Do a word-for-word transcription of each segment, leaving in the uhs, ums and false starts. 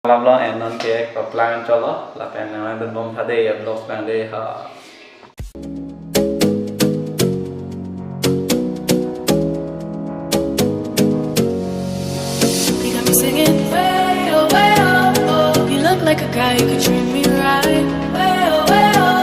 Alam lo, eh, non ke paplang cholo, lapen nang dun bom tha dei, ya vlogs bang dei ha. You got me singing, way oh, way oh, oh. You look like a guy who could treat me right. Way oh, way oh.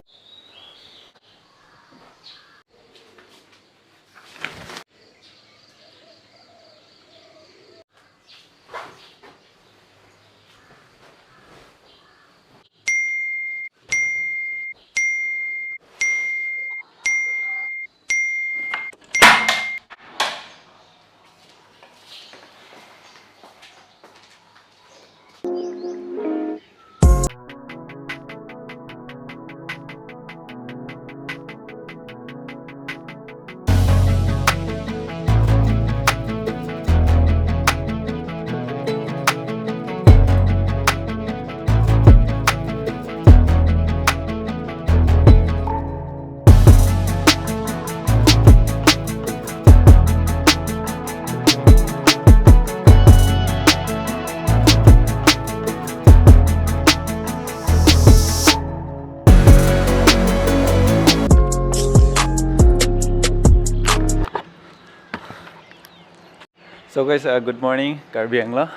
So guys, uh, good morning, Karbi Anglong.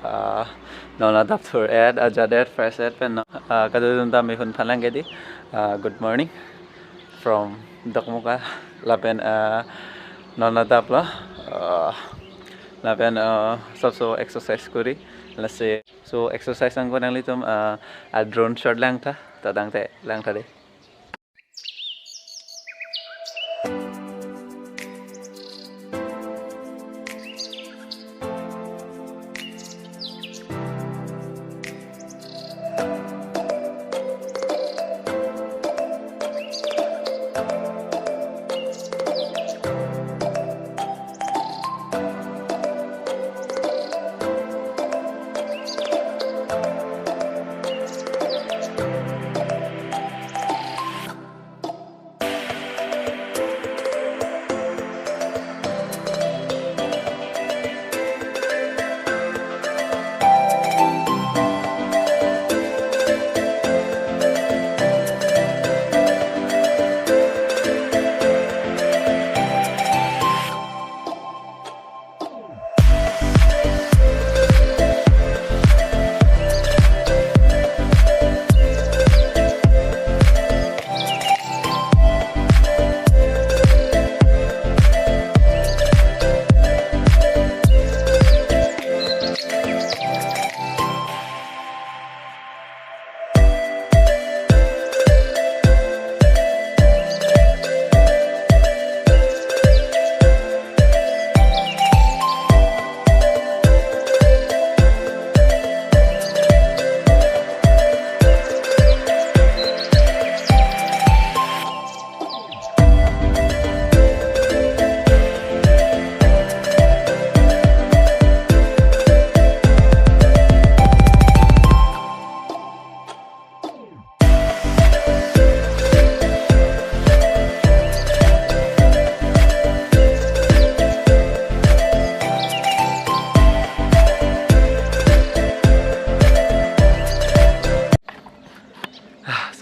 Uh, non adap thur et, ajat et, fresh et pen, uh, kadokave atum ta mehun phalang ke dei. Uh, good morning from Dokmoka lapen, uh, non adap lo, uh, lapen, uh, sob so exercise kori. Lasi, so exercise angko nanglitum, uh, a drone shot lang tha, ta tangte lang tha dei.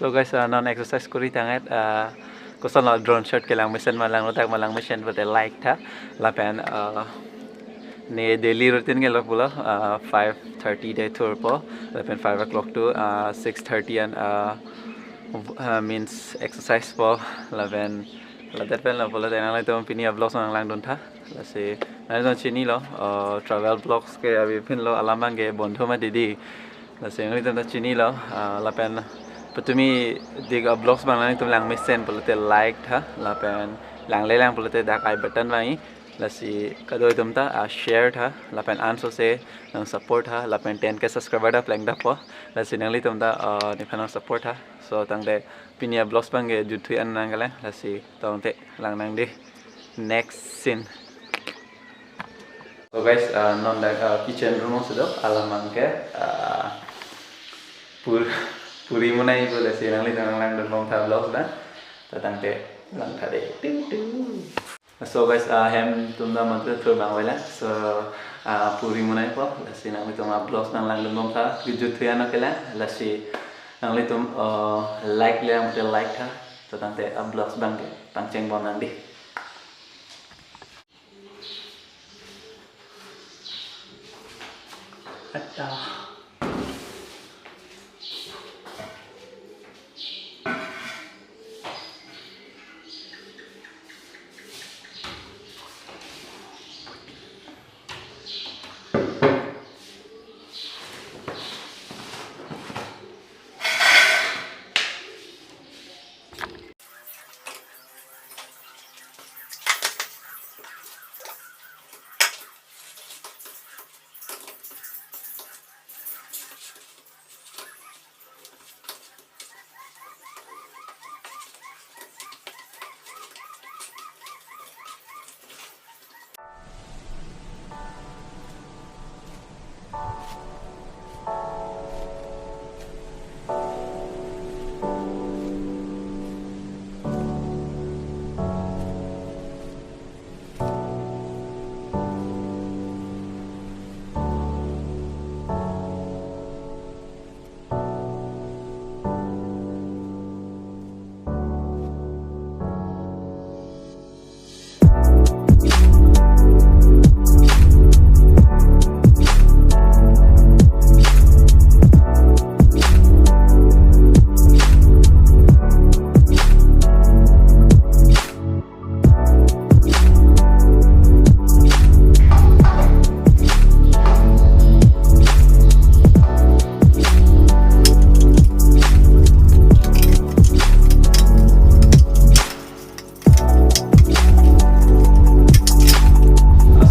So guys, uh, non exercise kori tangte, uh, koson lo drone shot kelang mesen ma langno dak ma lang mesen pulote like tha lapen, uh, ne daily routine ke lo pulo, uh, five thirty dei thurpo lapen five o'clock to, uh, six thirty an, uh, v- uh, means exercise po lapen ladet pen lo pulote nanglitum pini a vlogs nang langdun tha. Lasi nanglitum chinilo, uh, travel vlogs ke avepin lo alam abang ke bondho mati dei. Lasi nanglitum ta chinilo, ah, lapen patumi dik a vlogs bang nanglitum lang mesen pulote like tha, lapen langle lang pulote dak I button vangji. Lasi kadokave atum ta, ah, share tha, lapen ansose nang support tha, lapen ten K subscriber ta plengdappo. Lasi nanglitum ta, ah, nephan nang support tha. So tangte pini a vlogs bang ke juthui an nang kali. Lasi tangte lang nang dei. Next scene. So guys, uh, non dak, uh, kitchen room si do, alam abang ke, uh, pur puri monai ko, lasi nanglitum nang langdun bom tha vlogs bang. Ta tangte lang tha dei. Ting ting. So guys, ah, hem atum ta madu thur bang vela. So, ah, puri munai po, lasi nanglitum a-vlogs nanglangdun bom tha, kejut thuya no kelang, lasi nanglitum, ah, like le ang te like tha, to tangte a-vlogs bang ke pangcheng bom nang di. Ata.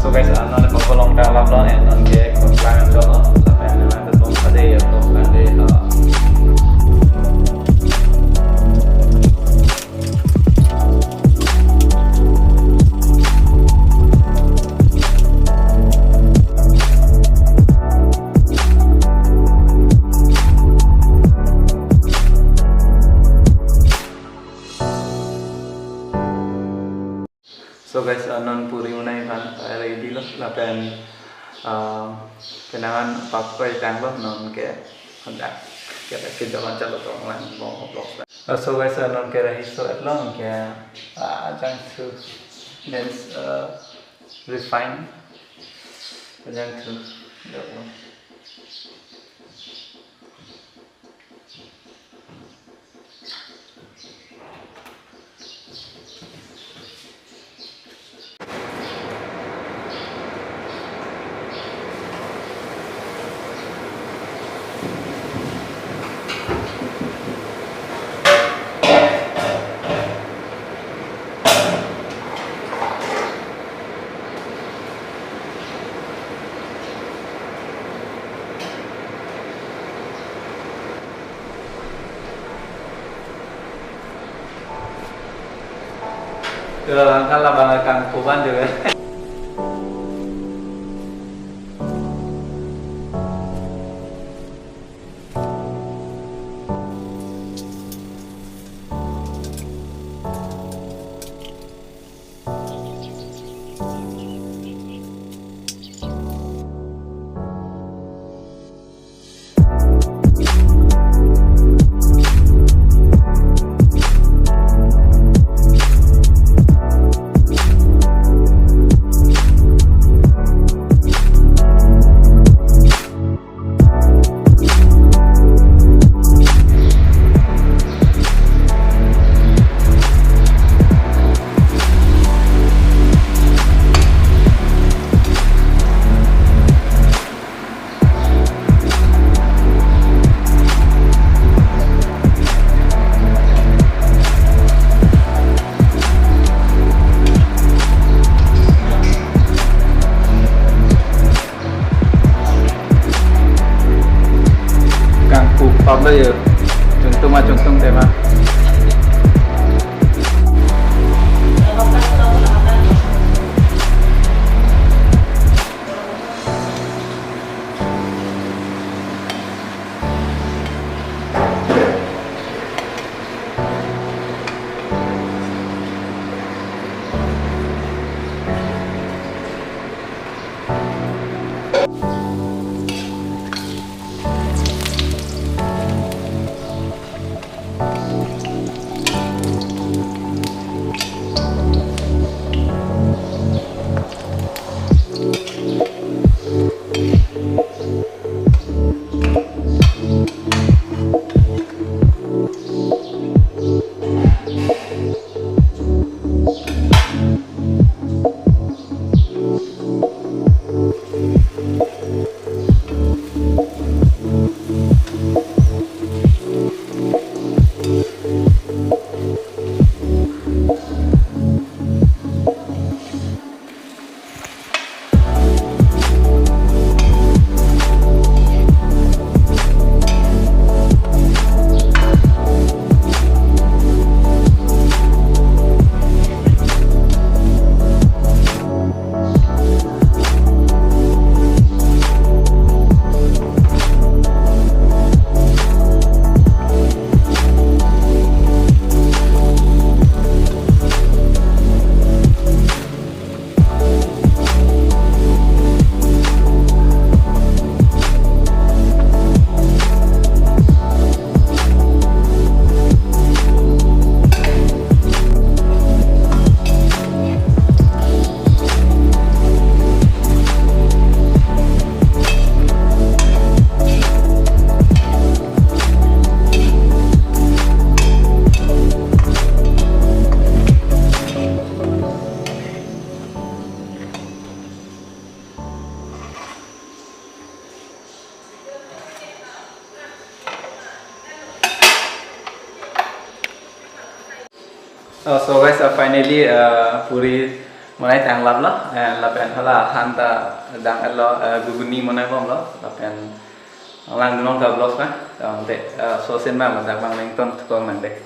So guys, ah, non ko kolong ta lap lo, eh, non ke ko klang jo, lapen non ko tong ade ya, ko klang de, ah. So guys, uh, non puri munai aphan, uh, ready lo, lapen, uh, penangan pakoi tang lo, non ke, hendak ke ke jalan chalo tong lang bong vlog. Uh, so guys, uh, non ke rahi so at long ke, uh, jangthu, then, uh, refine, jangthu, lo. Ke kalabang kangkuban juga. Kangpu pablo yo. Chungtum a chungtum tema. Uh, so guys, uh, finally, uh, puri monai tang laplo, and lapen hala han ta dang-etlo, uh, guguni monai bomlo, lapen lang dunong ta vlogs pa, um, de, uh, so sin ma, dak bang nangtum tukong nang de.